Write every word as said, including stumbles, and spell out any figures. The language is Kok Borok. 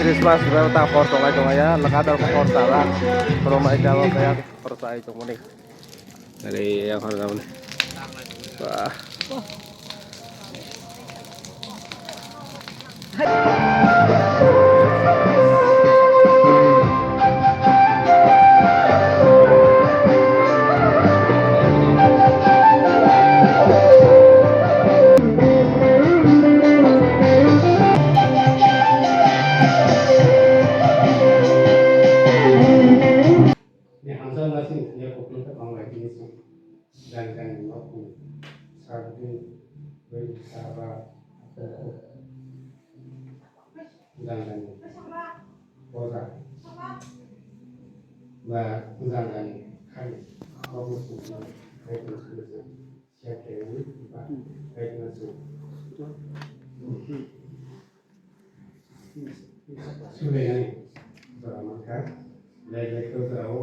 Christmas rok ta hor tonglai tonglaia, lwkha dal hor tala, khoroknai tabok kaya hor tai tongmani. Ari yang hor tamani. Wah. Ni hamjakma sini thangya kokno ta tong lai tini song. Jang jang ni nok ni sabdi bai saba jang jang ni boja ba jang jang ni khani nok ni song bai tini song. Sulainani jora mankha, belai belai khe o jorao